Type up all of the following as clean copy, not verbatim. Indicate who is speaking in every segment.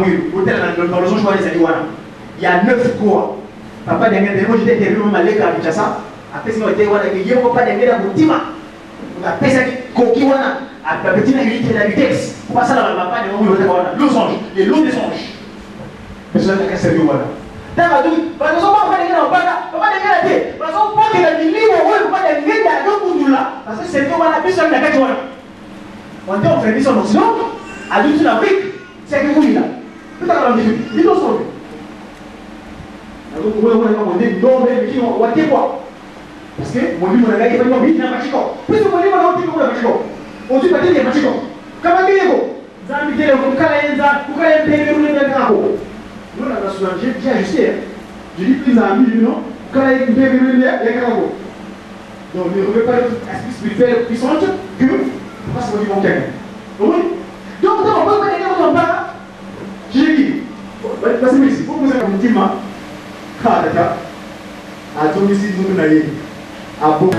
Speaker 1: Mwilu, botala na losange wana ezali wana ya 9 croix. Papa Diangenda, moi j'étais interviewé mama Leka à Kinshasa, apesi nga te wana ke ye moko Papa Diangenda kotima apesaki koki wana apeti na unité na lutex po basala ba papa Diangenda Mwilu wana losange, les lots des anges. Biso na kasa yo wana. Ntango atoki bazobaka Papa Diangenda mabaka, Papa Diangenda te, bazobwakela milimo oyo Papa Diangenda azokundula, parce que c'était wana biso na kati wana. On était en biso en Occident, aduti na Afrique. Seke kulila. Tutaka na mbitu. Bino sobe. Nazokomona mona kama nde ndombe bikino watekwa. Parce que molimo na ngai efandi mabiki na machiko. Puisque molimo na otiki kuna machiko. Ozwi pateni ya machiko. Kama ngeyeko. Nzambi tele kukala yenza, kukala yempele rule ndako. Non, la nation, j'ai ajusté. Hein. Je dis plus Nzambi, non. Kukala yempele rule ndako. Donc ne remets pas notre esprit spirituel puissante que parce que molimo kaka. Oui. Donc ntango okoki ndenge moto mpaka jeki basimisi bokozaka motima ha tata azongisi nzoto na ye abo.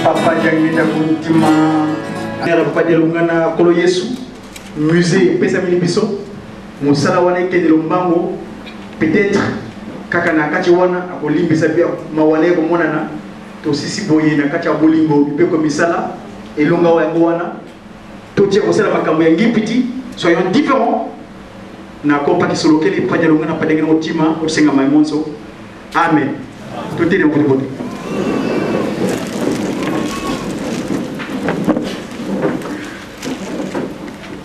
Speaker 1: Papa Diangenda Kuntima Papa Dialungana Kolo Yesu musée epesameli biso mosala wana ekende lombango peut-être kaka na kati wana akolimbisa mawa na ye komonana tosisi boye na kati ya bolingo mibeko misala elonga yango wana totia kosala makambo ya ngipiti soyons différents na kompa kisolokeli papa Dialungana Papa Diangenda Kuntima osenga mai monso amen totelema kote kote.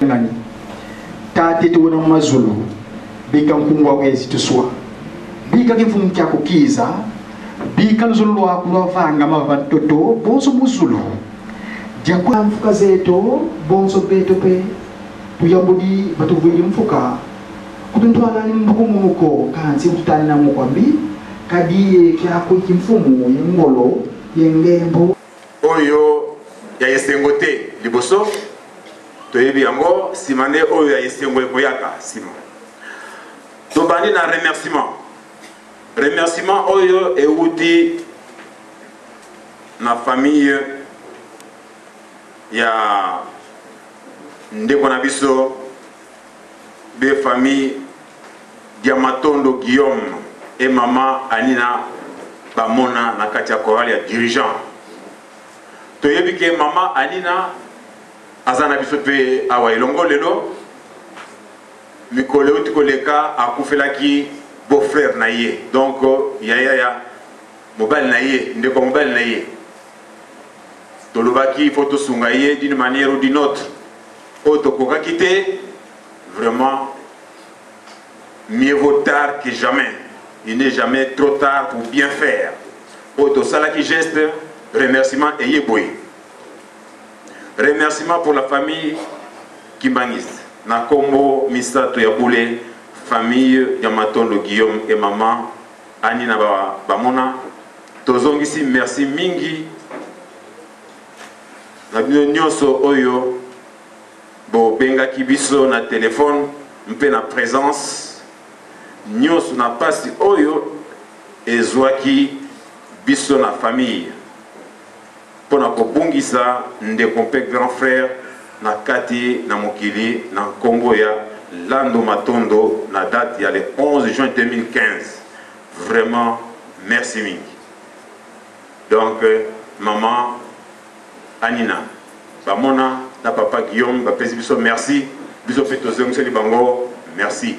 Speaker 1: Kiangani Tate tuwena mu mazulu bika nkungwa wezi tuswa bika kifumu kya kukiza bika luzulu lwaku lwavanga mava ntoto bonso muzulu dyakwa mfuka zeto bonso beto pe tuyambudi batuvwili mfuka kutuntwalani mbuku kansi kututani na mukwambi kadiye kyaku kimfumu yengolo yengembo
Speaker 2: Oyo ya esengo te liboso toyebi yango nsima nde oyo ya esengo ekoyaka nsima. Tobandi na remerciement. Remerciement oyo ewuti na famille ya ndeko na biso be famille Diamatondo Guillaume et mama Anina bamona na kati ya chorale ya dirigeant. Toyebi ke mama Anina aza na biso mpe awa elongo lelo. Mikolo euti koleka akufelaki beau frère na ye, donc yaya ya mobali na ye, ndeko ya mobali na ye. Tolobaki il faut tosunga ye d'une manière ou d'une autre, oyo tokokaki te vraiment. Mieux vaut tard que jamais. Il n'est jamais trop tard pour bien faire. Oyo tosalaki geste remerciement eye boye. Remerciement pour la famille Kimbanguiste. Na kombo misato ya bule famille ya Matondo Guillaume et maman Annie na ba bamona tozongisi merci mingi na bino nyonso oyo Bobengaki biso na telephone mpe na presence nionso na pasi oyo ezuaki biso na famille mpo na kobungisa ndeko mpe grand frère na kati na mokili na nkombo ya Lando Matondo na date ya le 11 juin 2015. Vraiment merci mingi. Donc maman Anina bamona na papa Guillaume bapesi biso merci, biso mpe tozongiseli bango merci.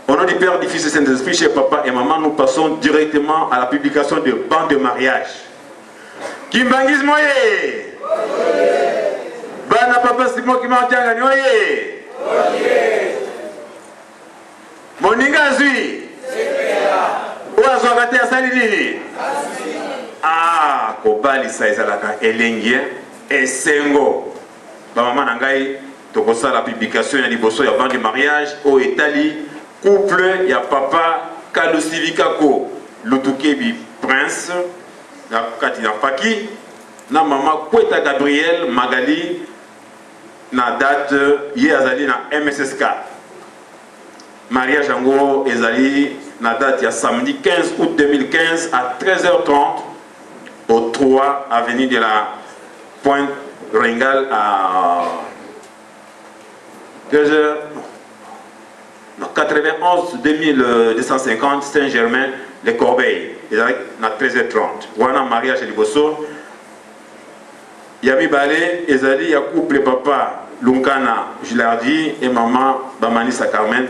Speaker 2: Au nom du Père, du Fils et Saint-Esprit, cher papa et maman, nous passons directement à la publication de bancs de mariage. Kimbanguisme oye! Bana papa Simon Kimbangu oye! Moninga azwi oyo azwaka te asali nini? Ah, kobalisa ezalaka elengi eh? Esengo. Bamama na ngai, tokosala publication ya liboso ya bande de mariage oyo etali couple ya papa Kalusilikako Lutukebi Prince na kati na Faki na mama Kweta Gabriel Magali na date ye azali na MSSK. Mariage yango ezali na date ya samedi 15 août 2015 à 13h30 au 3 avenue de la Pointe Ringal à 13h non, 91 2250 Saint-Germain les Corbeilles ezalaki na 13h30 wana mariage ya liboso. Ya mibale ezali ya couple papa Lunkana Gilardi et maman Bamanisa Carmen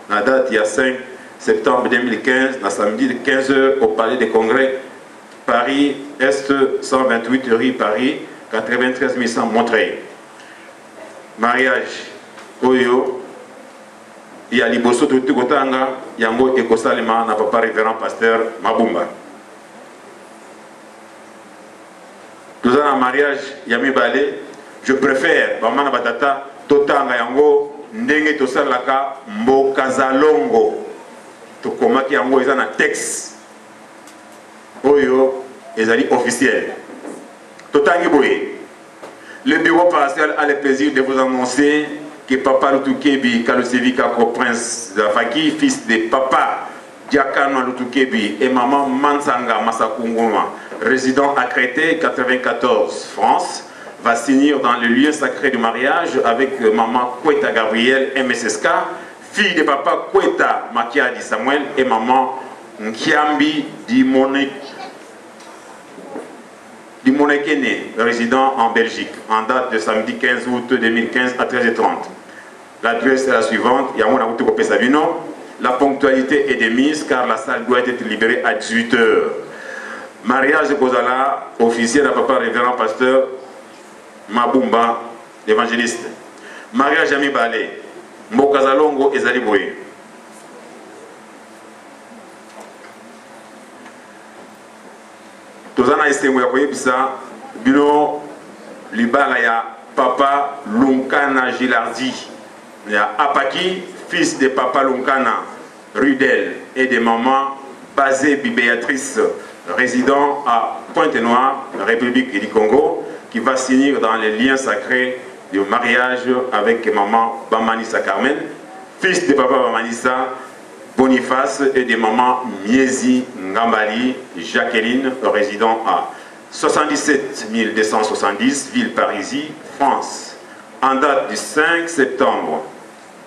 Speaker 2: na date ya 5 septembre 2015 na samedi de 15h au Palais des Congrès Paris Est 128 rue Paris 93 100 Montreuil. Mariage oyo ya liboso tokuti kotanga yango ekosalema na papa révérend pasteur Mabumba. Toza na mariage ya mibale, je prefère ba mama na ba tata totanga yango ndenge tosalaka mbokazalongo. Tokomaki yango eza na texte oyo ezali officiel. Totangi boye. Le bureau pastoral a le plaisir de vous annoncer que Papa Lutukebi Kalusevi Kako Prince Zafaki, fils de Papa Diakano Lutukebi et Maman Mansanga Masakunguma, résident à Créteil 94, France, va s'unir dans le lieu sacré du mariage avec Maman Kweta Gabriel MSSK, fille de Papa Kweta Makiadi Samuel et Maman Nkiambi Dimonekene, résident en Belgique, en date de samedi 15 août 2015 à 13h30. L'adresse est la suivante, yango nakuti kopesa bino. La ponctualité est de mise car la salle doit être libérée à 18h. Mariage ekozala officiel à papa révérend pasteur Mabumba. L'evangeliste. Mariage ya mibale, mboka zalongo ezali boye. Toza na esengo ya koyebisa bino libala ya papa Lunkana Gilardi ya Apaki, fils de papa Lunkana Rudel et de maman Bazebi Béatrice, résident à Pointe-Noire, République du Congo, qui va s'unir dans les liens sacrés du mariage avec maman Bamanissa Carmen, fils de papa Bamanissa Boniface et de maman Miezi Ngambali Jacqueline, résident à 77 270, ville Parisie, France, en date du 5 septembre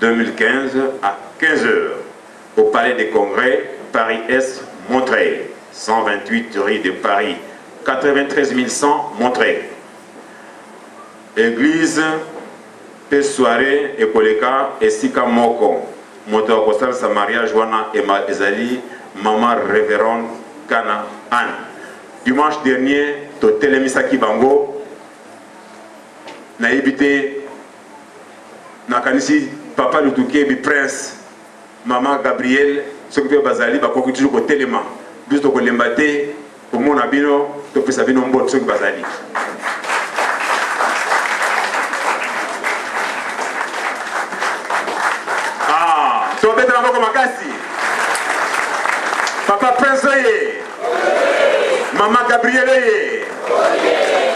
Speaker 2: 2015 à 15h au Palais des Congrès, Paris-Est, Montreuil, 128 rue de Paris, 93 100 Montreuil. Église mpe soirée ekoleka esika moko. Moto akosalisa mariage wana ezali mama Reverend Kana Anne. Dimanche dernier totelemisaki bango, nayebi te, nakanisi papa Lutukebi Prince, mama Gabriel, soki mpe bazali bakoki toujours kotelema, biso tokolemba te komona bino, topesa bino mbote soki bazali. Ah, tobetela moko makasi papa Prince oye, mama Gabriel oye.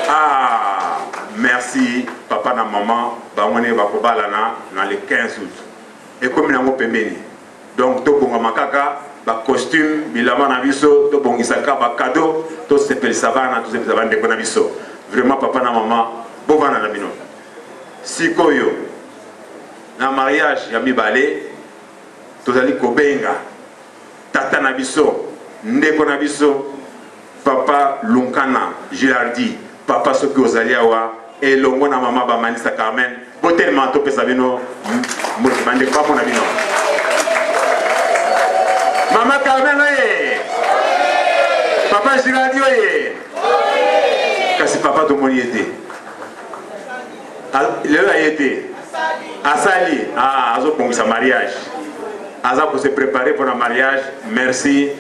Speaker 2: Ah, merci papa na mama, bango nde bakobalana na le 15 août, ekomi nango pembeni. Donc tobongama kaka ba costume, bilamba na biso, tobongisaka ba cadeau, tosepelisa bana, tosepelisa bandeko na biso. Vraiment papa na mama, bovanda na bino. Sikoyo na mariage ya mibale tozali kobenga tata na biso, ndeko na biso papa Lunkana Girardi. Papa soki ozali awa elongo na mama Bamanisa Carmen, botelema topesa bino bandeko bamona bino. Mama Carmen oye, papa Girardi oye. Kasi papa tomoni ye te lelo, aye te, asali azobongisa mariage, aza kose préparer mpona mariage. Merci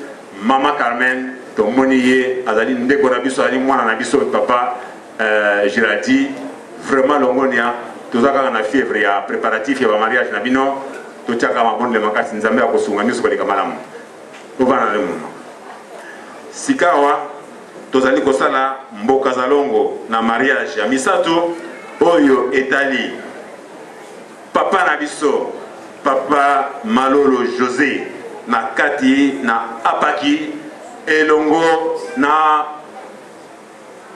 Speaker 2: mama Carmen, tomoni ye, azali ndeko na biso, azali mwana na biso. Papa Girardi, vraiment longonia. Toza kaka na fièvre ya préparatif ya bamariage na bino, totiaka mabondele makasi, Nzambe akosunga nyonso koleka malamu. Tovanda na mono. Sikawa tozali kosala mboka zalongo na mariage ya misato oyo etali papa na biso papa Malolo José na kati na Apaki elongo na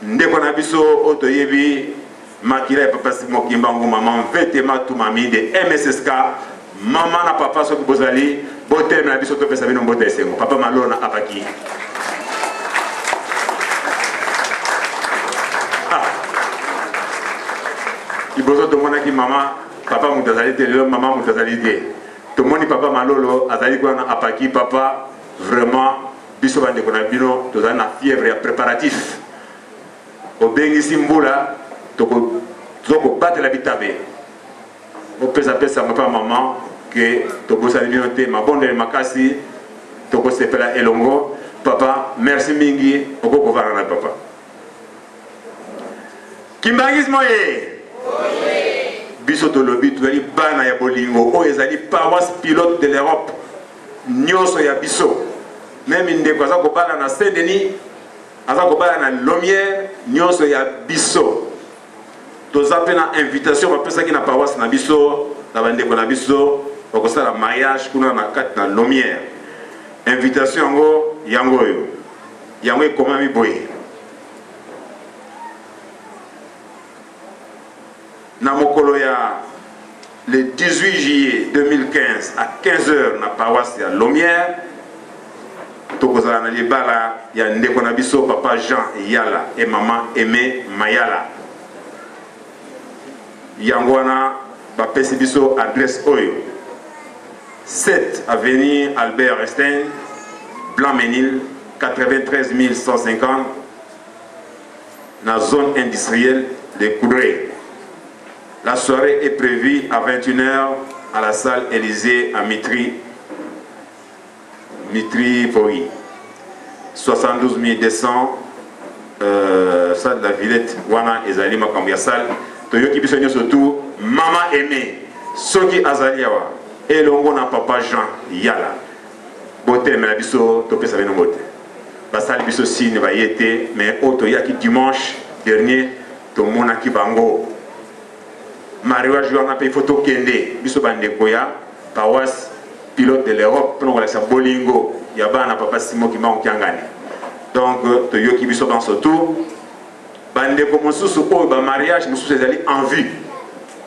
Speaker 2: ndeko na biso oyo toyebi makila ya papa Simon Kimbangu, mama Mvete Matumami de MSSK. Mama na papa, soki bozali, botelemela biso topesa bino mbote esengo. Papa Malolo na Apaki. Liboso tomonaki mama, papa moto azali te, lelo mama moto azali te. Tomoni papa Malolo azali kuna na Apaki. Papa, vraiment biso bandeko na bino tozali na fièvre ya préparatif. Obengisi mbula, tokobatela bitabe, opesapesa papa mama ke tobosani bino te. Mabondeli makasi, tokosepela elongo. Papa, merci mingi, okoki kovanda na papa. Kimbangisme oye! Biso tolobi tozali bana ya bolingo oyo ezali paroisse pilote de l'Europe. Nyonso ya biso, meme ndeko aza kobala na Saint Denis, aza kobala na Lomière, nyonso ya biso. Toza mpe na invitation bapesaki na paroisse na biso na bandeko na biso bakosala mariage kuna na kati na Lomière. Invitation yango yango oyo, yango ekomami boye: na mokolo ya le 18 juillet 2015 à 15h na paroisse ya Lomière, tokozala na libala ya ndeko na biso papa Jean Yala et mama Aimé Mayala. Yango wana bapesi biso adresse oyo: 7 avenue Albert Einstein, Blanc-Ménil, 93 150, na zone industrielle de Coudray. La soirée est prévue à 21h à la salle Élysée à Mitry, Mitry-Pori. 72 200 euh, salle de la Villette wana ezali makambo ya salle toyoki biso nyonso tout mama aimé soki azali awa elongo na papa Jean Yala botelemela biso topesa bino mbote basali biso signe baye te mais oyo toyaki dimanche dernier tomonaki bango mariage wana mpe ifo tokende biso bandeko ya paroisse pilote de l'europe mpona kolakisa bolingo ya bana papa simo kimbangu kiangani donc toyoki biso banso tout bandeko mosusu oyo bamariage mosusu ezali en vue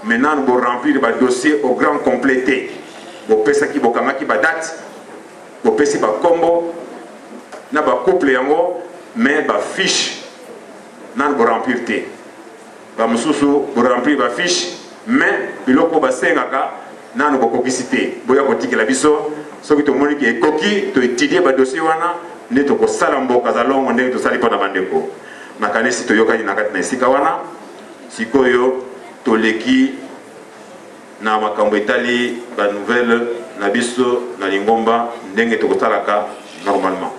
Speaker 2: maintenant boremplir badossier au grand complet te bopesaki bokangaki badate bopesi bakombo na bacouple yango mais bafiche nanu boremplir te bamosusu boremplir bafiche mais biloko basengaka nanu bokokisi te boya kotikela biso soki tomoni ke ekoki toetudie badossier wana nde tokosala mboka zalongo ndenge tosali mpo na bandeko nakanisi toyokani na kati na esika wana sikoyo toleki na makambo etali ba nouvelle na biso na lingomba ndenge tokosalaka normalement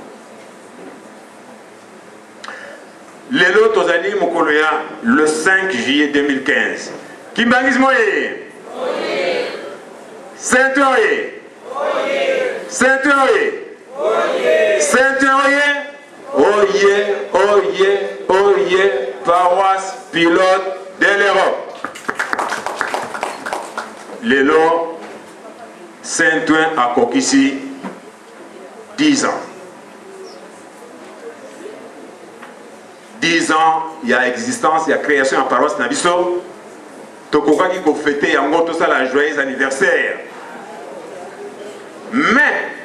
Speaker 2: lelo tozali mokolo ya le 5 juillet 2015 kimbangisme oye saint oye saint oye saint oye oye oye oye paroisse pilote de l'Europe lelo saint ouen akokisi 10 ans 10 ans ya existence ya création ya paroisse na biso tokokaki kofete yango tosala joyeux anniversaire mais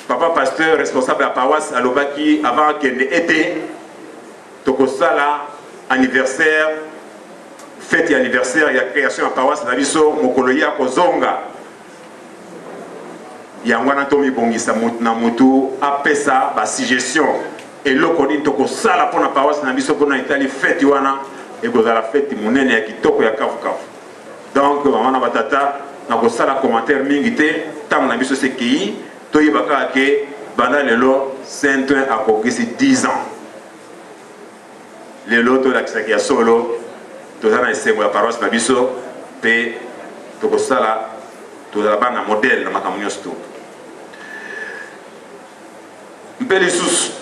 Speaker 2: papa pasteur responsable ya paroisse alobaki avant akende ete tokosala anniversaire fete ya anniversaire ya création ya paroisse na biso mokolo ye akozonga yango wana tomibongisa motu na motu apesa basuggestion eloko nini tokosala mpo na paroisse na biso mpona etali feti wana ekozala feti monene ya kitoko ya kafukafu donc mama na batata nakosala commentaire mingi te ntango na biso sekei toyeba kaka ke banda lelo saint oin akokisi 10 ans Lelo tolakisaki ya solo toza na esengo ya paroisse na biso mpe tokosala tozala bana modèle na makambo nyonso to mpe lisusu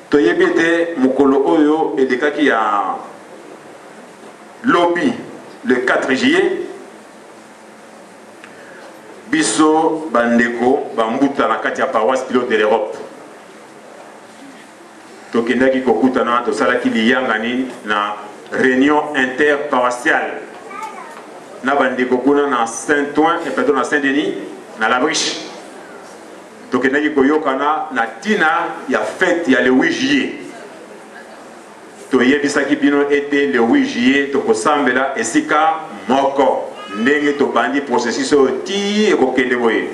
Speaker 2: toyebi ete mokolo oyo elekaki ya lobi le 4 juillet biso bandeko bambuta na kati ya paroisse pilote de l'Europe tokendaki kokutana tosalaki liyangani na réunion interparoissiale na bandeko kuna na Saint-Ouen et pardon na Saint-Denis na La Briche tokendaki koyokana na ntina ya fete ya le 8 juillet toyebisaki bino ete le 8 juillet tokosambela esika moko ndenge tobandi processus oyo ti ekokende boye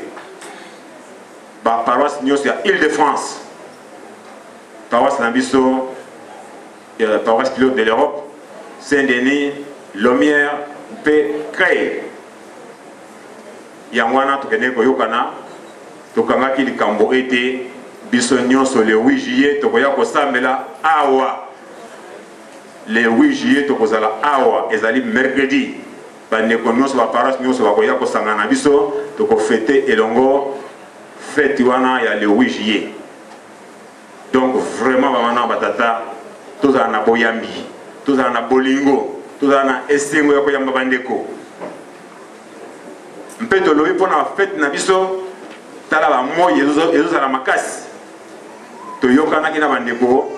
Speaker 2: ba paroisse nyonso ya ile de france paroisse na biso euh, paroisse pilote de l'europe saint denis lomière mpe crey yango wana tokendeki koyokana tokangaki likambo ete biso nyonso le 8 juillet tokoya kosambela awa le 8 juillet tokozala awa ezali mercredi Bandeko nyonso ba paroisse nyonso bakoya kosangana na biso tokofete elongo fete wana ya le 8 juillet. Donc vraiment ba wana batata tozala na boyambi, tozala na bolingo, tozala na esengo ya koyamba bandeko. Mpe tolobi mpo na fete na biso tala ba moi ezozala makasi. Toyokanaki na bandeko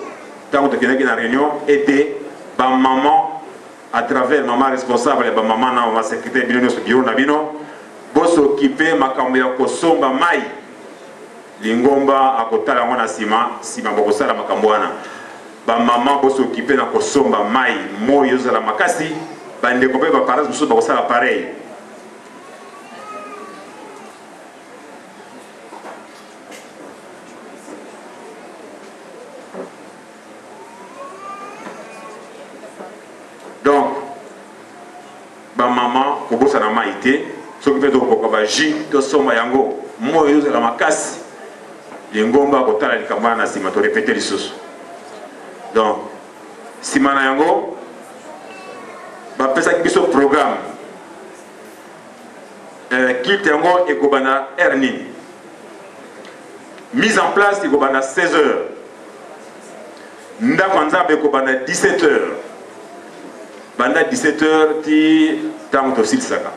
Speaker 2: ntango tokendaki na réunion ete ba maman à travers maman responsable ya ba maman na maman secrétaire bino nyonso bureau na bino bosokipe makambo ya kosomba mai lingomba akotala yango na nsima nsima bokosala makambo wana bamama bosokipe na kosomba mai moi ezozala makasi bandeko mpe baparents mosusu bakosala pareil te soki mpe tokokoka ba jus tosomba yango moi ezozala makasi lingomba kotala likambo wana na nsima torepete lisusu donc nsima na yango bapesaki biso programme euh, culte yango ekobanda heure nini mise en place ekobanda 16 heures ndako ya nzambe ekobanda 17 heures banda 17 heures ti ntango tosilisaka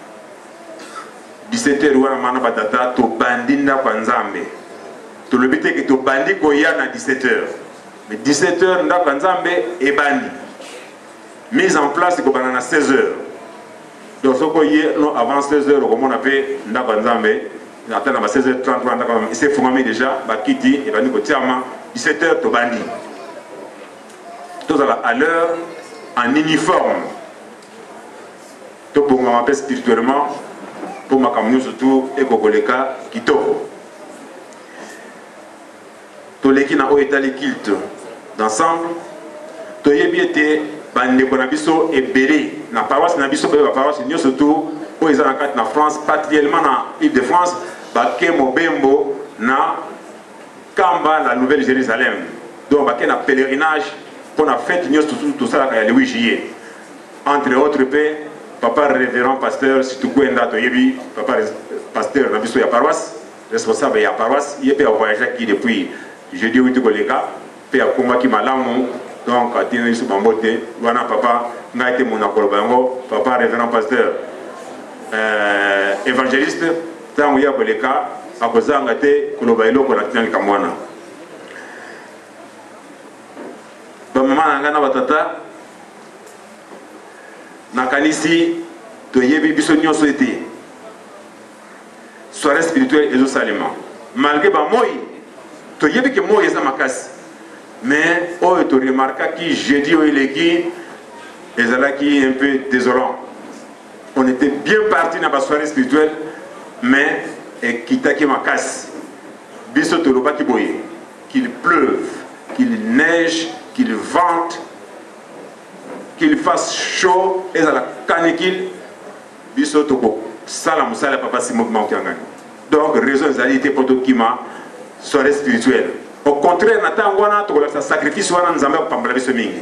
Speaker 2: 17 heures wana mana batata tobandi ndako ya nzambe tolobi te ke tobandi koya na 17 heures mais 17 heures ndako ya nzambe ebandi mise en place ekobanda na 16 heures donc soki oye no avant 16 heures okomona mpe ndako ya nzambe ata na ba 16 heures 30 wana ndako esi efungwami déjà bakiti ebandi kotiama 17 heures tobandi tozala à l'heure en uniforme tobongama mpe spirituellement mpo makambo nyonso tu ekokoleka kitoko Toleki na oyo etali culte d'ensemble, toyebi ete bandeko na biso ebele na paroisse na biso mpe ba paroisse nyonso tu oyo eza na kati na France, particulièrement na Île-de-France, bake mobembo na Kamba la Nouvelle Jérusalem. Donc bake na pèlerinage mpo na fête nyonso tosalaka ya le 8 juillet. Entre autres mpe papa révérend pasteur Situkwenda, toyebi papa pasteur na biso ya paroisse Responsable ya paroisse ye mpe avoyageaki depuis jeudi euti koleka mpe akomaki malamu donc atindeli biso bambote wana papa ngai te mona koloba yango papa révérend pasteur euh, évangéliste ntango ye akoleka akozanga te koloba eloko na ntina likambo wana bamama na ngai na batata nakanisi toyebi biso nyonso ete soirée spirituelle ezosalema malgré bamoi toyebi ke moi eza makasi mais oyo toremarkaki jeudi oyo eleki ezalaki un peu désolant on était bien parti na basoirée spirituelle mais ekitaki makasi biso tolobaki boye qu'il pleuve qu'il neige qu'il vente qu'il fasse chaud ezala canicule biso tokosala mosala ya papa Simon Kimbangu Kiangani donc raison ezali te mpo tokima soirée spirituelle au contraire na ntango wana tokolakisa sacrifice wana nzambe akopambola biso mingi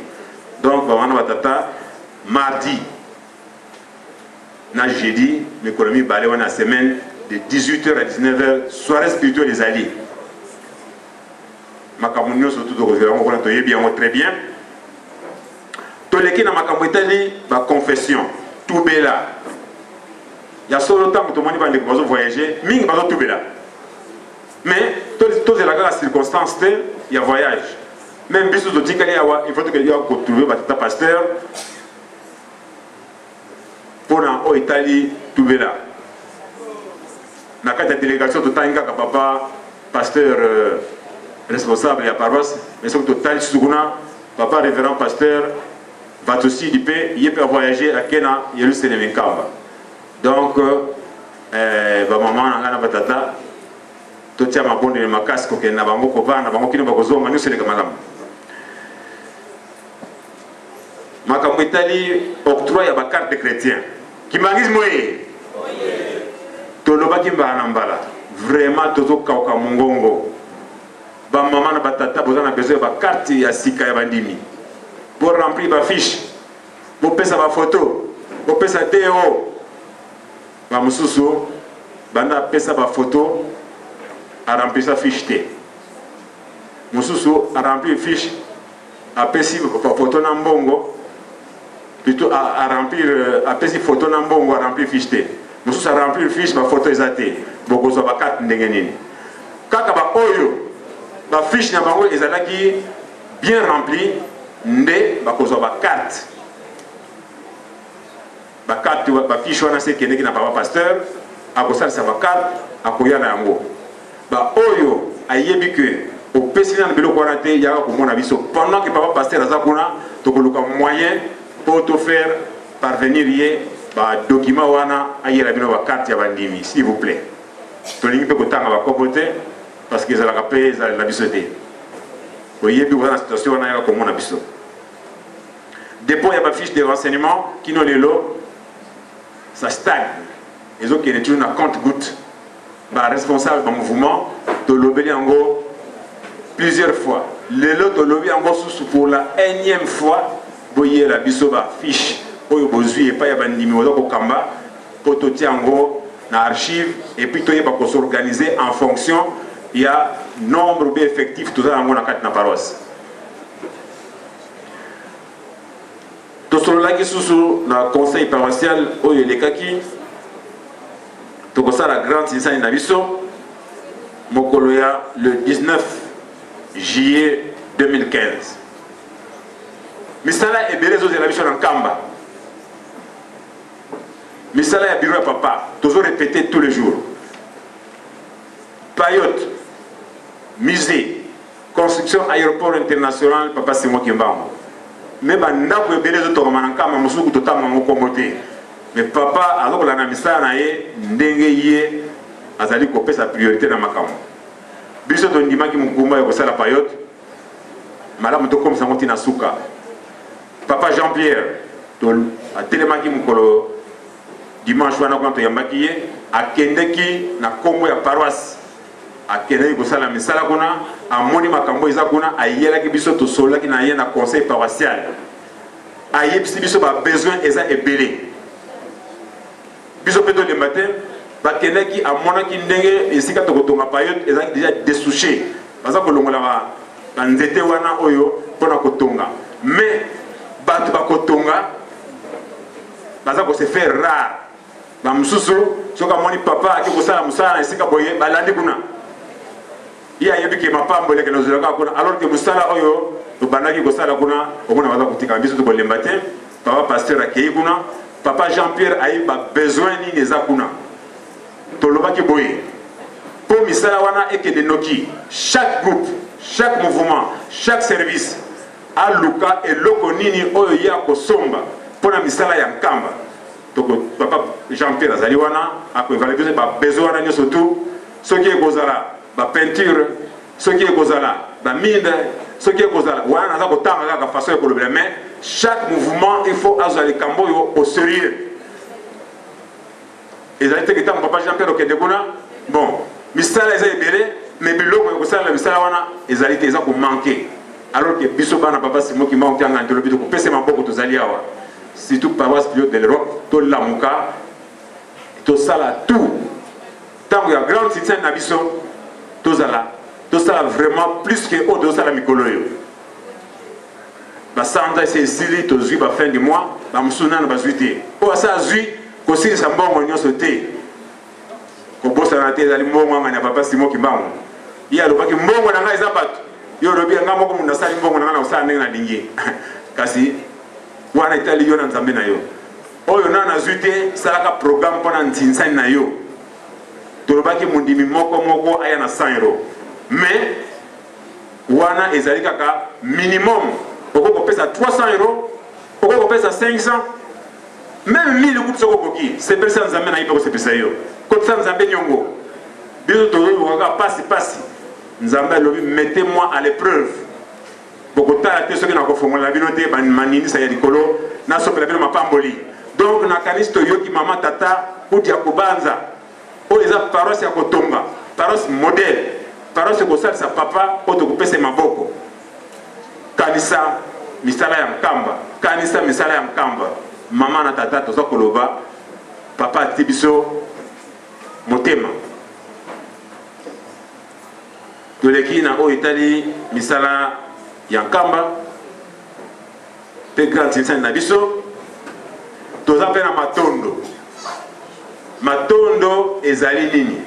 Speaker 2: donc bamana batata mardi na jeudi mikolo mibale wana ya semaine de 18h à 19h soirée spirituelle ezali makambo nyonso tu tokozela yango kuna toyebi yango très bien Toleki na makambo etali ba confession, tubela. Ya solo ntango tomoni bandeko bazo voyager, mingi bazo tubela. Mais tozela kaka circonstance te ya voyage. Même biso totikali awa, il faut tokende ko trouver ba tata pasteur pona oyo etali tubela. Na kati ya delegation totangi kaka papa pasteur euh, responsable ya paroisse, mais soki totali susu kuna Papa reverend pasteur Vatosidi pe ye pe a voyager ake na Yerusalem Nkamba. Donc eh, ba maman na ngai na ba tata totia mabondeli makasi kokende na bango kovanda na bango kino bakozonga nyonso eleka malamu. Makambo etali octroi ya ba carte de chrétien. Kimbanguisme oye! Tolobaki mbala na mbala vraiment tozokauka mongongo. Ba mama na ba tata boza na besoin ya ba carte ya sika ya bandimi. Bo remplir ba fiche, bo pesa ba photo, bo pesa DO. Ba mususu banda apesa ba photo a remplisa fiche te. Mususu a remplir fiche apesi ba photo na mbongo plutôt a, a remplir euh, apesi photo na mbongo a remplir fiche te mosusu a remplir fiche ba photo eza te bokozwa ba carte ndenge nini kaka ba oyo ba fiche na bango ezalaki bien rempli nde bakozwa ba carte ba carte ba fiche wana se ekendeki na papa pasteur akosalisa ba carte akoya na yango ba oyo ayebi que opesi nanu biloko wana te yaka komona biso pendant que papa pasteur aza kuna tokoluka moyen po to faire parvenir ye ba document wana ayela bino ba carte ya bandimi s'il vous plaît tolingi mpe kotanga bakopo te parce que ezalaka mpe ezalela biso te oyebi oza na situation wana yaka komona biso Depot ya ba fiches de renseignement kino lelo ça stagne. Ezokende toujours na compte goutte. Ba responsable ba mouvement tolobeli yango plusieurs fois. Lelo tolobi yango susu pour la énième fois boyela biso ba fiche oyo bozwi epai ya bandimi boza kokamba mpo totia yango na archive et puis toyeba ko s'organiser en fonction ya nombre ou bien effectif toza yango na kati na paroisse. Tosololaki susu na conseil paroissial oyo elekaki, tokosala grande sinsani na biso mokolo ya le 19 juillet 2015. Misala ebele ezozela biso na Nkamba, misala ya bureau ya papa tozo répéter tous les jours, payote, musée, construction aéroport international papa Simon Kimbangu, me bandako ebele ezotongama na Nkamba, mosusu totanga yango kombo te, me papa azokolanda misala na ye ndenge ye azali kopesa priorité na makambo. Biso tondimaki mokumba ya kosala payote malamu, tokomisa yango ntina suka. Papa Jean Pierre atelemaki mokolo dimanche wana kuna toyambaki ye, akendeki na kombo ya paroisse, akendaki kosala misala kuna, amoni makambo eza kuna, ayelaki biso, tosololaki na ye na conseil paroissial, ayebisi biso ba besoin eza ebele, biso mpe tolemba te. Bakendaki, amonaki ndenge esika tokotonga payote ezalaki deja dessouché, baza kolongola banzete wana oyo mpona kotonga, mais bato bakotonga baza ko se faire rare. Bamosusu soki amoni papa ake kosala mosala na esika boye, balandi kuna, ye ayebi ke mapambo elekele ozwelaka kuna, alors ke mosala oyo tobandaki kosala kuna omona baza kotikala. Biso tokolemba te. Papa pasteur akei kuna, papa Jean Pierre ayebi ba besoin nini eza kuna. Tolobaki boye mpo misala wana ekende noki, chaque groupe, chaque mouvement, chaque service aluka eloko nini oyo ye akosomba mpo na misala ya Nkamba. Toko papa Jean Pierre azali wana akoevalue biso ba besoin wana nyonso tu, soki ekozala ba peinture, soki ekozala ba mine, soki ekozala wana, naza kotanga kaka façon ya kolobela, mais chaque mouvement il faut azwa likambo oyo au sérieux. Ezali te ntango papa Jean Pierre okende kuna, bon, misala eza ebele, mais biloko ya kosalela misala wana ezali te, eza komanke, alors que biso bana papa Simon Kimbangu Kiangani tolobi tokopesa maboko, tozali awa, surtout paroisse Pio de l'Europe, tolamuka, tosala tout ntango ya grande citizen na biso, tozala tosala vraiment plus que oyo tozosala mikolo oyo. Basanza esi esili, tozwi ba fin du mois, bamosusu nano bazwi te, oyo asa azwi kosilisa mbongo nyonso te. Kobosana te, ezali mbongo angani ya papa Simon Kimbangu. Ye alobaki mbongo na ngai eza bato, ye olobi ngai moko moto nasali mbongo na ngai, na kosala ndenge nalingi, kasi wana etali yo na Nzambe na yo. Oyo nano azwi te, salaka programme mpo na ntinsani na yo. Tolobaki mondimi moko moko aya na 100 euro, mais wana ezali kaka minimum. Okoki kopesa 300 euro, okoki kopesa 500, même 1000 kutu soki okoki. Sepelisa Nzambe na ye mpe kosepelisa yo, kotisa Nzambe niongo. Biso tozoluka kaka pasi pasi. Nzambe alobi: mettez moi à l'épreuve, bokotala te soki nakofongolela bino te maninisa ya likolo, nasopela bino mapamboli. Donc nakanisi toyoki mama tata kuti ya kobanza oyo eza paroisse ya kotonga, paroisse modèle, paroisse ekosalisa papa oyo tokopesa maboko. Kanisa misala ya Nkamba, kanisa misala ya Nkamba. Mama na tata, toza koloba papa ati biso motema. Toleki na oyo etali misala ya Nkamba mpe grande sinsani na biso. Toza mpe na matondo. Matondo ezali nini?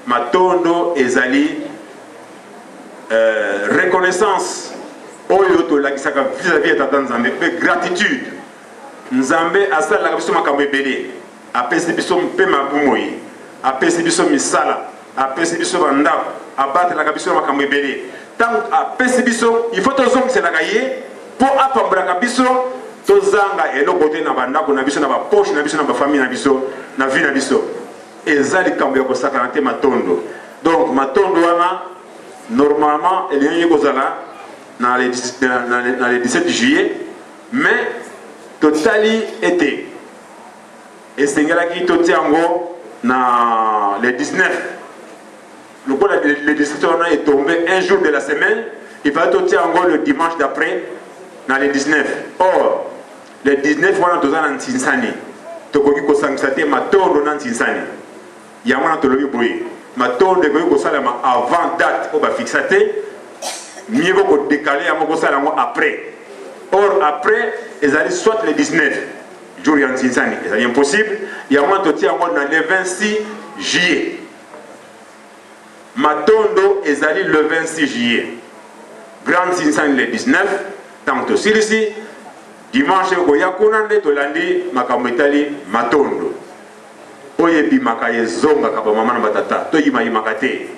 Speaker 2: Matondo ezali reconnaissance oyo tolakisaka vis-à-vis ya tata Nzambe mpe gratitude. Nzambe asalelaka biso makambo ebele, apesi biso mpe mabumoi, apesi biso misala, apesi biso bandako, abatelaka biso na makambo ebele. Ntango apesi biso, il faut tozongiselaka ye mpo apambolaka biso, tozanga eloko te na bandako na biso, na bapoche na biso, na bafamille na biso, na vie na biso. Eza likambo ya kosakana te, matondo. Donc matondo wana normalement elingi kozala na le 17 juillet, mais totali ete esengelaki totia yango Na le 19, lokola le 17 wana etombe un jour de la semaine, il fallait totia yango le dimanche d'après na le 19. Or le 19 wana toza na ntinsani, tokoki kosangisa te matondo na ntinsani. Yango wana tolobi boye, matondo ekoki kosalema avant date oyo bafixa te, mieux vaut kodekale yango, kosala yango après. Or après ezali soit le 19, jour ya ntinsani, ezali impossible. Yango wana totia yango na le 26 juillet. Matondo ezali le 26 juillet, grande ntinsani le 19. Ntango tosilisi dimanche ekoya kuna nde tolandi makambo etali matondo. Oyo ebimaka ezongaka, bamama na batata, toyimayimaka te.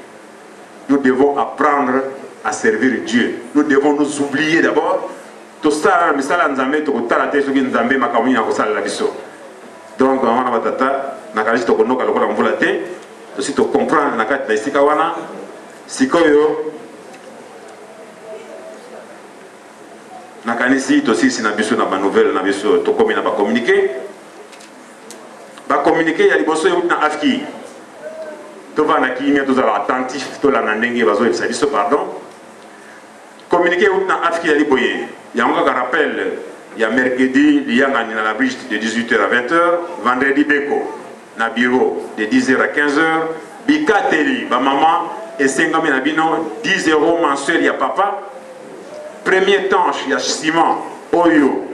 Speaker 2: Nous devons apprendre à servir Dieu, nous devons nous oublier d'abord. Tosala na misala ya Nzambe, tokotala te soki Nzambe makambo nini akosalela biso. Donc bamama na batata, nakanisi tokonoka lokola mvula te, tosi tocomprendre na kati na esika wana. Sikoyo nakanisi tosilisi na biso na banouvelle na biso, tokomi na bacommuniqué. Bacommuniqué ya liboso euti na AFKI. Tovanda kimia, tozala attentif, tolanda ndenge bazoyebisa biso. Pardon, communiqué euti na AFKI yali boye, yango kaka rappel ya mercredi, liyangani na la bridge de 18h à 20h, vendredi beko na bureau de 10h à 15h. Bikateli, bamama, esengami na bino 10 € mensuel ya papa. Premier tanche ya ciment, oyo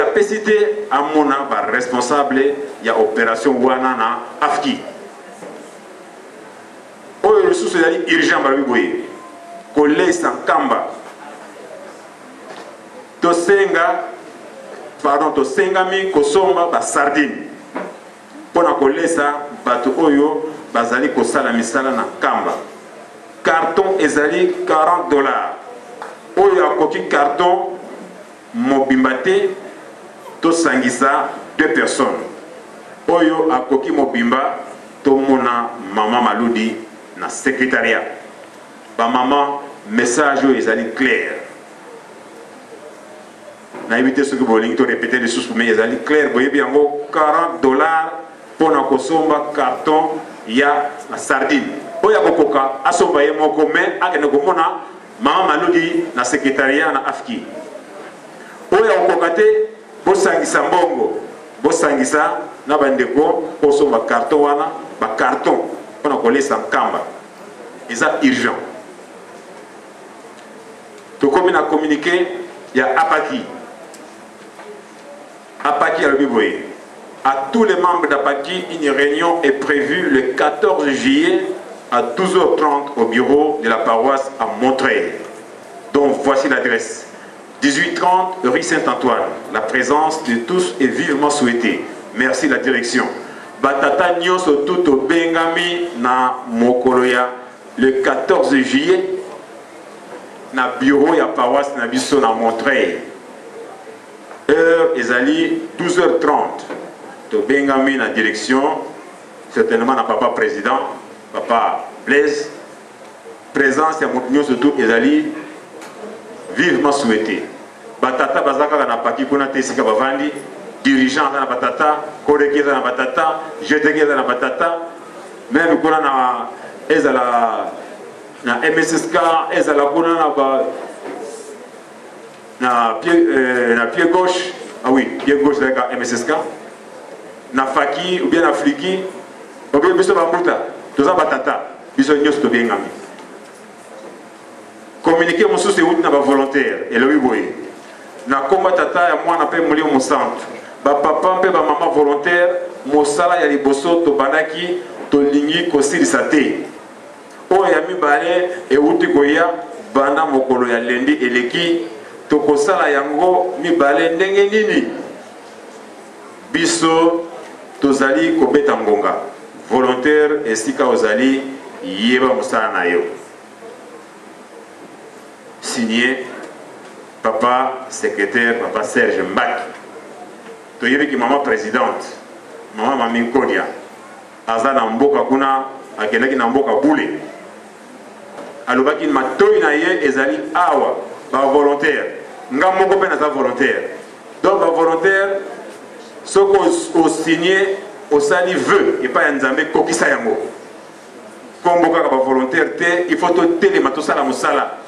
Speaker 2: apesi te amona baresponsable ya opération wana na AFKI. Oyo lisusu ezali urgent, balobi boye, kolesa nkamba, tosenga pardon, tosengami kosomba basardine mpo na kolesa bato oyo bazali kosala misala na nkamba. Carton ezali 40 $. Oyo akoki carton mobimba te, tosangisa deux personnes. Oyo akoki mobimba, tomona mama Maludi na secrétariat. Bamama, message oyo ezali clair. Nayebi te soki bolingi torépéter lisusu, mais ezali clair, boyebi yango. 40 $ mpona kosomba carton ya sardine. Oyo akokoka asomba ye moko, mais akende komona mama Maludi na secrétariat na AFKI. Oyo akokoka te, bosangisa mbongo, bosangisa na bandeko kosomba carton wana, bacarton mpona kolesa nkamba. Eza urgent. Tokomi na communiqué ya APAKI. APAKI alobi boye: à tous les membres d'APAKI, une réunion est prévue le 14 juillet à 12h30 au bureau de la paroisse à Montreuil. Donc voici l'adresse: 1830 rue Saint-Antoine. La présence de tous est vivement souhaitée. Merci la direction. Batata nyonso tout tobengami na mokolo ya le 14 juillet na bureau ya paroisse na biso na Montreuil, heure ezali 12h30. Tobengami na direction, certainement na papa président, papa Blaise. Présence ya moto nyonso tout ezali vivement souhaité. Batata baza kaka na paki kuna te, esika bavandi. Dirigeant aza na batata, koreki eza na batata, jeteki eza na batata, même kuna na ezala na MSSK, ezala kuna na ba na pied gauche, ah oui, pied gauche ezalaka MSSK, na faki ou bien na fliki ou bien biso bambuta toza batata, biso nyonso tobengami. Communiqué mosusu euti na bavolontaire, elobi boye: na komba Tata ya Mwana mpe Molimo Mosantu, bapapa mpe bamama volontaire, mosala ya liboso tobandaki, tolingi kosilisa te. Oyo ya mibale euti koya banda mokolo ya lendi eleki. Tokosala yango mibale ndenge nini? Biso tozali kobeta ngonga. Volontaire, esika ozali, yeba mosala na yo. Signé papa secrétaire, papa Serge Mbaki. Toyebiki mama présidente, mama Mami Nkodia, aza na mboka kuna, akendaki na mboka bule. Alobaki matoi na ye ezali awa. Bavolontaire, nga moko mpe naza volontaire. Donc bavolontaire, soki osigne osali vœu epai ya Nzambe, kokisa yango. Kombo kaka ba volontaire te, il faut totelema tosala mosala.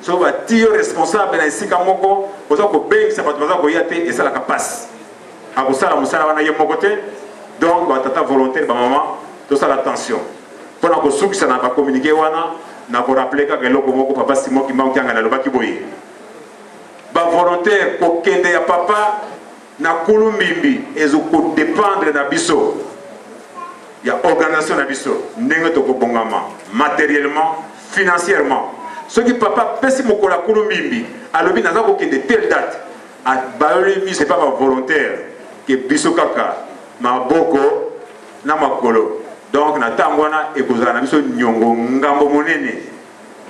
Speaker 2: Soki batii yo responsable na esika moko, oza kobengisa bato baza koya te, esalaka pasi. Akosala mosala wana ye moko te. Donc ba tata volontaire, ba mama, tosala attention. Mpo na kosukisa na ba communiqué wana, na ko rappeler kaka eloko moko papa Simon Kimbangu Kiangani alobaki boye: ba volontaire, kokende ya papa na Kulumbimbi ezo ko dépendre na biso ya organisation na biso, ndenge tokobongama matériellement, financièrement. Soki papa apesi mokolo ya Kulumbimbi, alobi naza kokende telle date, abayoli miso epa ba volontaire ke biso kaka maboko na makolo. Donc na ntango wana ekozala na biso nyongo ngambo monene,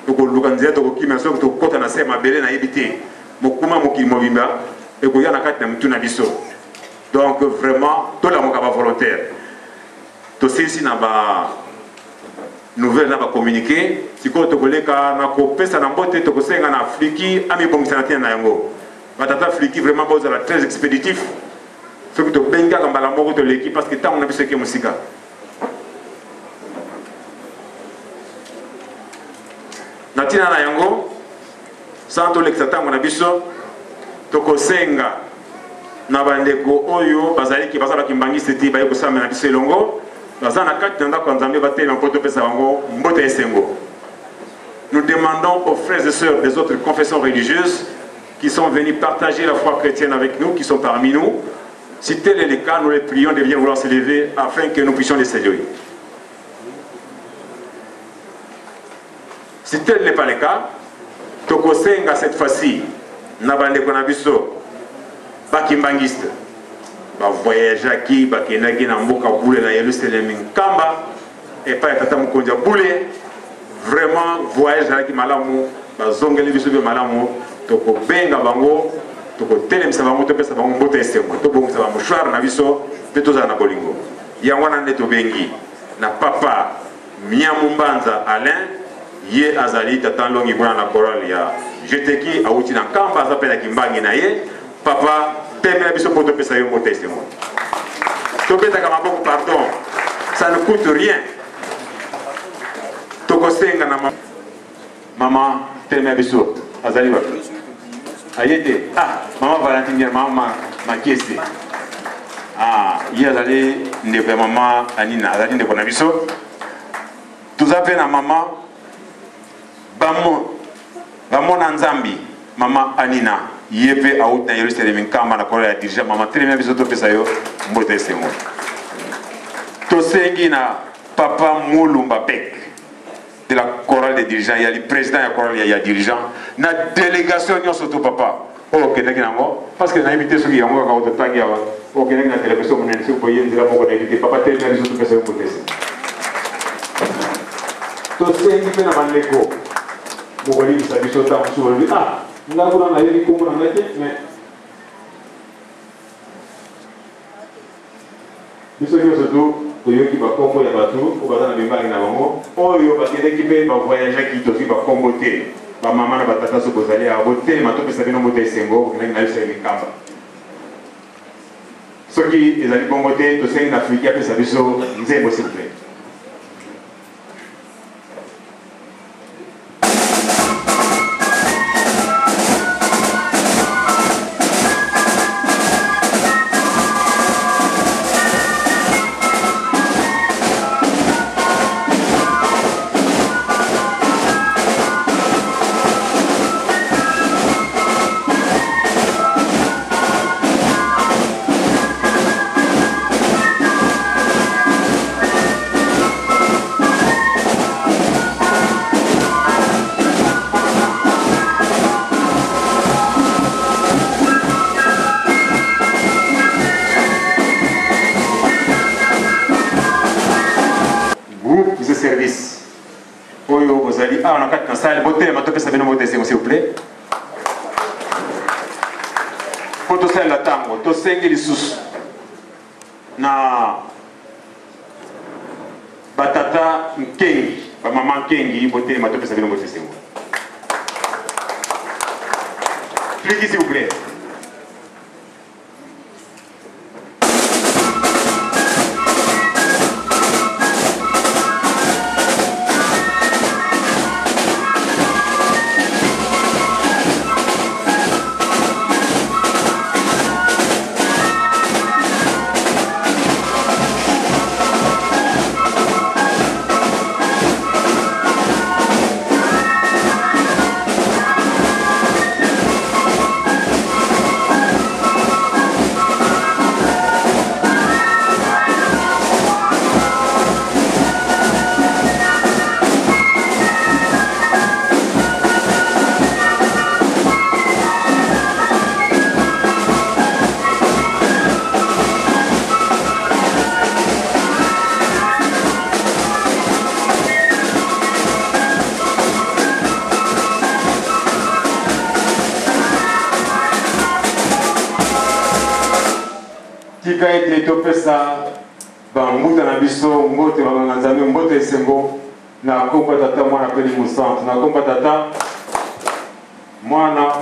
Speaker 2: tokoluka nzela tokokima, soki tokota na se ya mabele nayebi te, mokuma mokili mobimba ekoya na kati na mitu na biso. Donc vraiment tolamuka ba volontaire. Tosilisi na ba nouvelle na ba communiqué. Sikoyo tokoleka na kopesa na mbote, tokosenga na Fliki amibongisa na ntina na yango. Batata Fliki, vraiment bozala très expéditif. Soki tobengi kaka mbala moko toleki, parce que ntango na biso eke mosika. Na ntina na yango, sans tolekisa ntango na biso, tokosenga na bandeko oyo bazaliki baza bakimbangiste te, baye kosambela na biso elongo, baza na kati na ndako ya Nzambe, batelema mpo topesa bango mbote ya esengo. Nous demandons aux frères et sœurs des autres confessions religieuses qui sont venus partager la foi chrétienne avec nous, qui sont parmi nous, si tel est le cas, nous les prions de bien vouloir se lever afin que nous puissions les saluer. Si tel n'est pas le cas, tokosenga cette fois-ci na bandeko na biso bakimbangiste bavoyageaki, bakendaki na mboka bule na Yerusalemi Nkamba epai ya tata mokonzi ya bule. Vraiment voyage ezalaki malamu, bazongeli biso mpe malamu. Tokobenga bango, tokotelemisa bango, topesa bango mbote esengo, tobongisa bamouchoir na biso mpe tozala na bolingo. Yango wana nde tobengi na papa Miamu Mbanza Alain, ye azali tata nlongi kuna na chorale ya Jeteki, awuti na Nkamba, aza mpe na kimbangi na ye. Papa, temela biso mpo topesa yo mbote esengo. Tobetaka maboko, pardon, ça ne coûte rien. Tokosenga na mama telemela biso, azali wapi? Aye te. Ah, mama Valentine, mama Makiese, ah, ye azali ndeko ya mama Anina, azali ndeko na biso. Toza mpe na mama Bamona Nzambi, mama Anina, ye mpe awuti na Yerusalemi Nkamba na kolo ya dirigeant. Mama, telemela biso topesa yo mbote esengo. Tosengi na papa Mulumba Bek de la chorale des dirigeants, yali président ya chorale ya dirigeant na délégation nyonso to papa oyo okendaki nango, parce que nayebi te soki yango kaka ototangi awa, okendaki na délégation monene, soki boye nzela moko nayebi te. Papa, telemela biso topesa yo mbote esengo. Tosengi mpe na bandeko bokolimbisa biso, ntango mosusu balobi ah, nga kuna nayebi nkombo na ngai te, mais biso nyonso tu toyoki bakombo ya bato oyo baza na mibali na bango oyo bakendeki mpe bavoyageaki, tozwi bakombo te. Bamama na batata, soki bozali awa, botelema topesa bino mbote esengo, bokendaki na biso ya Mikamba. Soki ezali bongo te, tosengi na Afriki apesa biso nzembo, s'il vous plaît. Groupe de service oyo bozali awa na kati na salle, botelema topesa bino mbote esengo, s'il vous plaît, mpo tosalela ntango. Tosengi lisusu na batata nkengi, bamama nkengi, botelema topesa bino mbote esengo. Cliquez, s'il vous plaît. Tika ete topesa bambuta na biso mbote, banganga Nzambe mbote esengo na kombo ya Tata, Mwana mpe Molimo Santu. Na kombo ya Tata, Mwana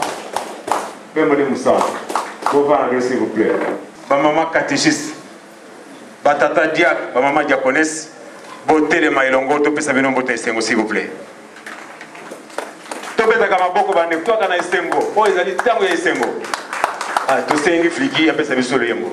Speaker 2: mpe Molimo Santu. Bovanda bino s'il vous plaît. Bamama catéchiste, batata diacre, bamama diaconesse, botelema elongo topesa bino mbote esengo s'il vous plaît. Tobetaka maboko bandeko, toyaka na esengo. Oyo ezali ntango ya esengo. Ah, tosengi Fliki apesa biso loyembo.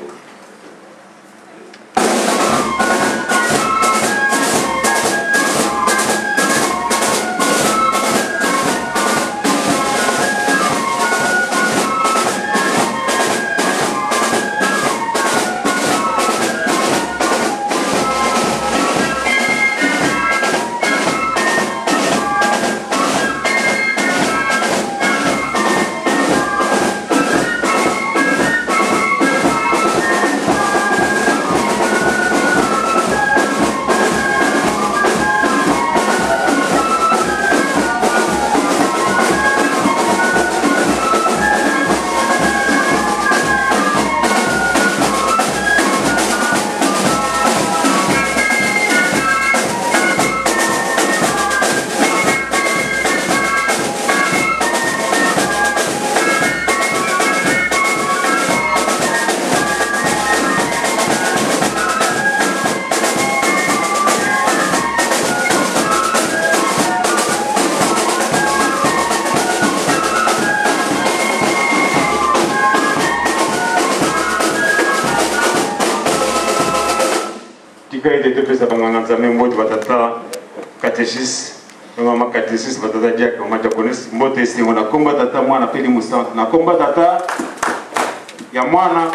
Speaker 2: Tika ete topesa banganga Nzambe mbote, batata catéchiste, bamama catéchiste, batata diacre, mama diaconesse, mbote esengo na komba Tata, Mwana mpe Molimo Santu. Na komba Tata ya Mwana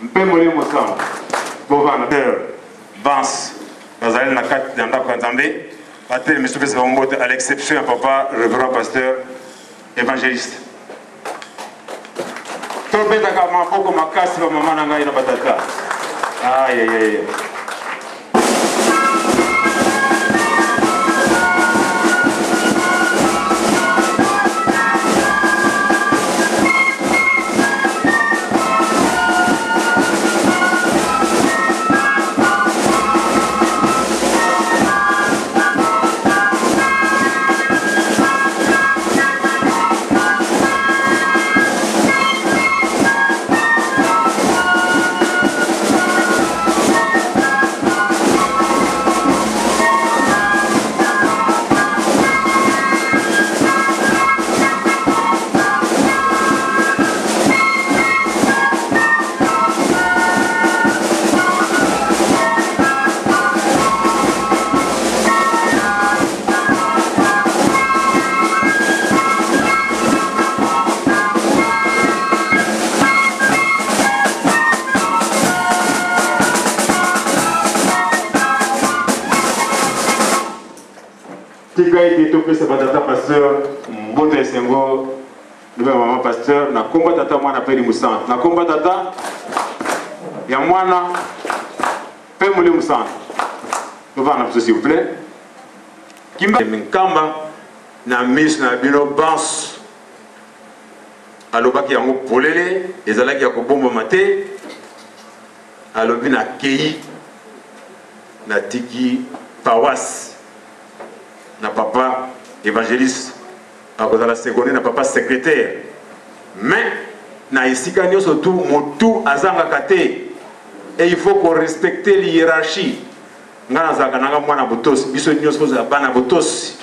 Speaker 2: mpe Molimo Santu. Bovanda Vance bazali na kati ya ndako ya Nzambe, batelemi topesa bango mbote, à l'exception ya papa révérend pasteur évangéliste. Tobetaka maboko makasi bamama na ngai na batata. Ayayaya. Tika ete topesa batata pasteur mbote esengo loba mama pasteur na komba Tata, Mwana mpe Molimo Santu. Na komba Tata ya Mwana mpe Molimo Santu. Tovanda na biso s'il vous plaît. Kimba Nkamba na miso na bino banso alobaki yango polele, ezalaki ya kobombama te. Alobi nakei, natiki paroisse na papa évangéliste, akozala seconde na papa secrétaire, mais na esika nyonso tu motu azangaka te, et il faut qu'on respecte l'hiérarchie. Nga nazalaka nanga mwana botosi, biso nyonso kozala bana botosi,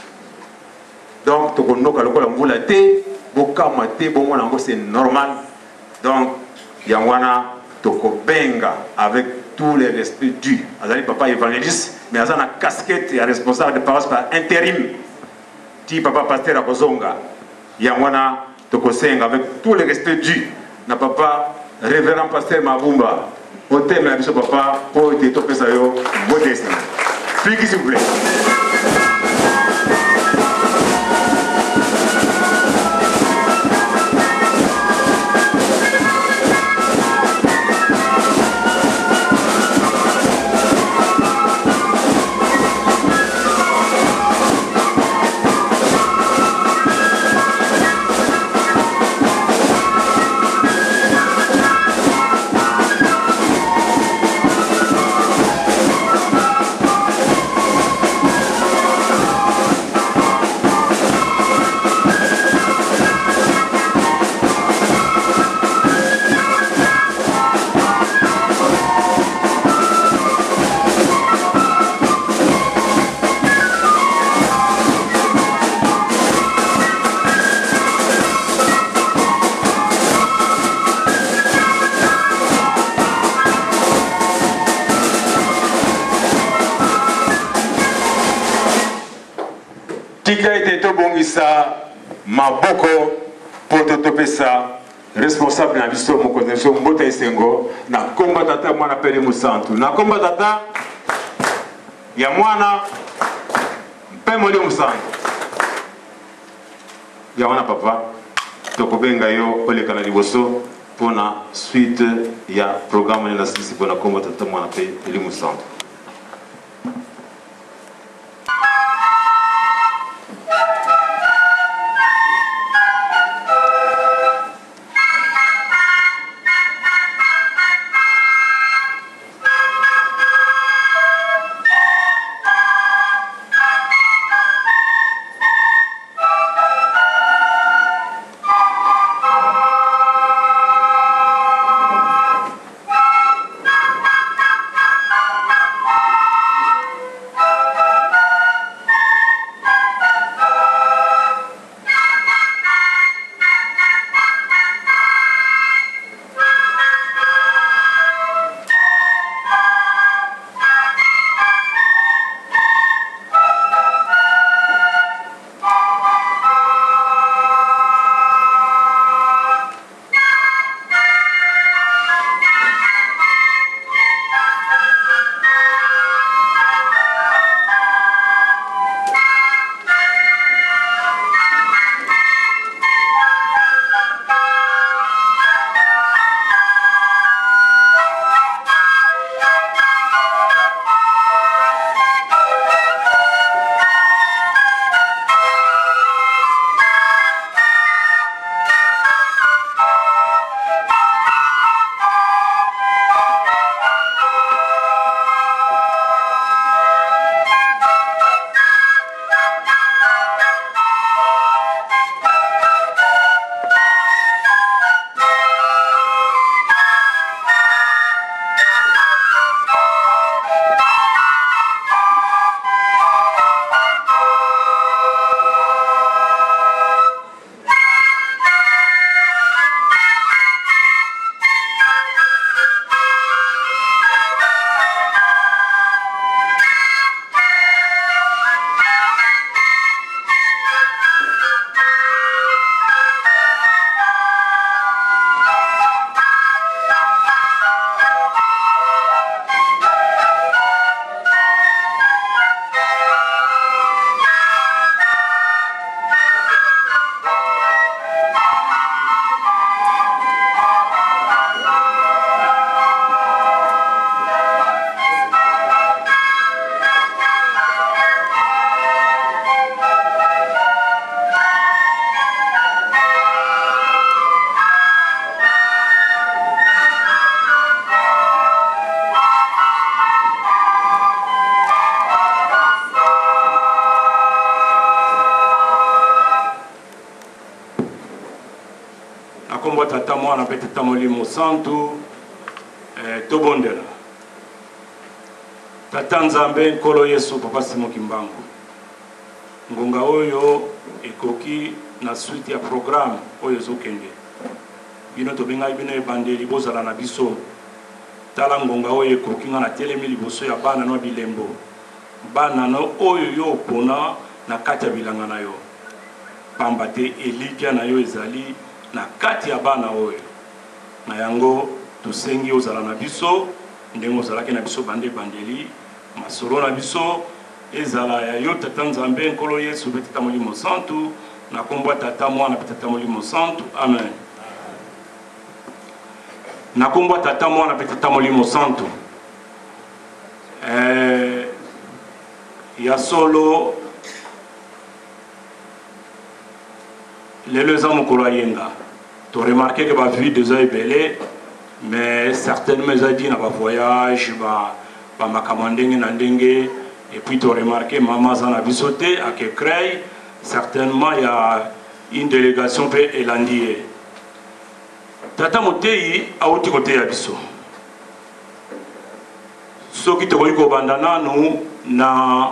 Speaker 2: donc tokonoka lokola mvula te, bokamwa te, bomona yango c'est normal. Donc yango wana tokobenga avec tous les respects dus, azali papa évangéliste, mais aza na casquette ya responsable de paroisse par intérim ti papa pasteur akozonga. Yango wana tokosenga avec tous les respects dus na papa révérend pasteur Mabumba, oteme na biso papa, mpo ete topesa yo mbote esengo. Pliki s'il vous plaît. Tobongisa maboko mpo to topesa responsable na biso, mokonzi na biso, mbote esengo na nkombo Tata, Mwana mpe Elimo Santu. Na nkombo Tata, ya Mwana mpe Molimo Santu. Ya wana papa, tokobenga yo oleka na liboso mpo na suite ya programme nde nasilisi mpo na nkombo Tata, Mwana mpe Elimo Santu.
Speaker 3: Na nkombo ya Tata, Mwana mpe Tata Molimo Santu, eh, tobondela. Tata Nzambe, Nkolo Yesu, Papa Simon Kimbangu, ngonga oyo ekoki na suite ya programme oyo ezokende. Bino tobengaki bino ebandeli, bozala na biso. Tala ngonga oyo ekoki, nga natelemi liboso ya bana no bilembo, bana no oyo yo opona na kati ya bilanga na yo. Pamba te elikya na yo ezali na kati ya bana oyo. Na yango, tosengi ozala na biso ndenge ozalaki na biso banda ebandeli. Masolo na biso ezala ya yo Tata Nzambe, Nkolo Yesu mpe Tata Molimo Santu, na kombo ya Tata, Mwana mpe Tata Molimo Santu. Amen. Na kombo ya Tata, Mwana mpe Tata Molimo Santu. Eh, ya solo lelo eza mokolo ya yenga, to remarquer que ba vide eza ebele, mais certainement eza dit na ba voyage, ba ba makambo ya ndenge na ndenge. Et puis to remarquer mama aza na biso te, ake Creil, certainement ya une délégation mpe elandi ye. Tata moteyi awuti koteya biso, soki tokoki kobanda nanu na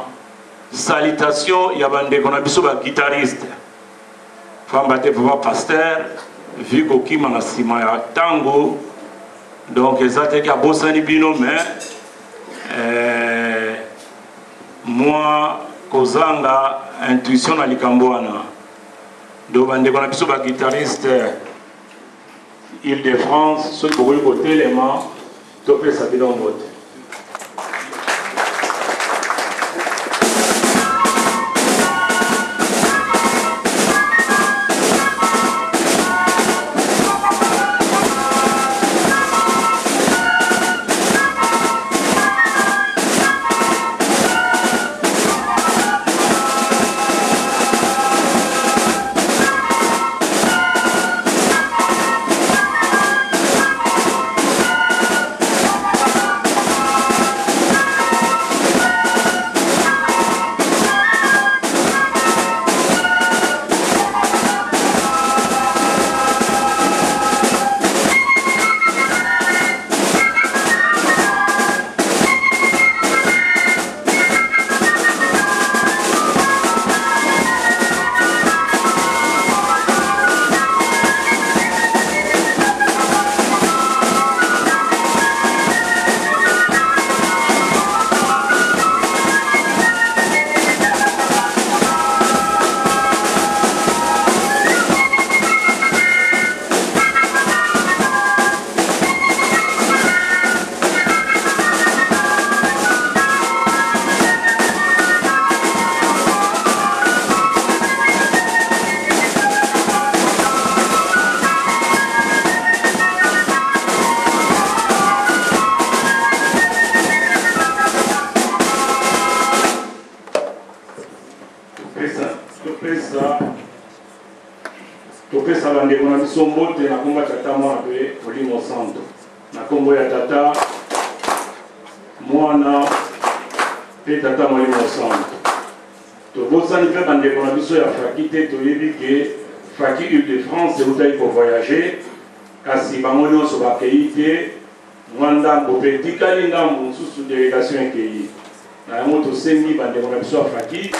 Speaker 3: salutation ya bandeko na biso ba guitariste, pamba te papa pasteur vu kokima na nsima ya ntango, donc eza te ke abosani bino, mais mwa kozanga intuition na likambo wana. Donc bandeko na biso ba guitariste Ile de France, soki bokoki kotelema, topesa bino mbote. Topesa bandeko na biso mbote na nkombo ya Tata, Mwana mpe Molimo Santo. Na nkombo ya Tata, Mwana mpe Tata Molimo Santo. Tobosani mpe bandeko na biso ya Faki te. Toyebi ke Faki Ile de France eutaki kovoyage, kasi bango nyonso bakei te, mwa ndambo mpe etikali, ndambo mosusu delegation ekei na yango. Tosengi bandeko na biso ya Faki.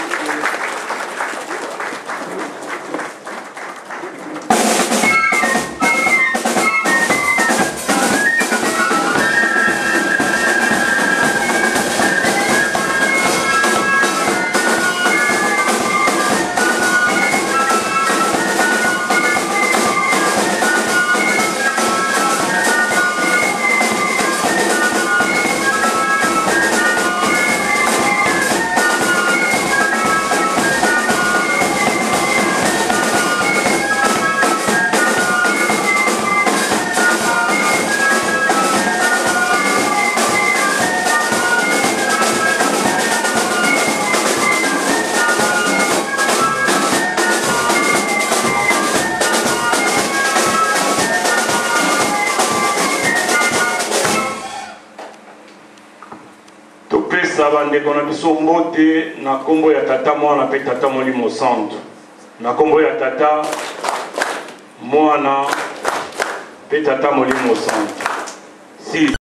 Speaker 3: Topesa bandeko na biso mbote na nkombo ya Tata, Mwana mpe Tata Molimo Santo. Na nkombo ya Tata, Mwana mpe Tata Molimo Santo. Si.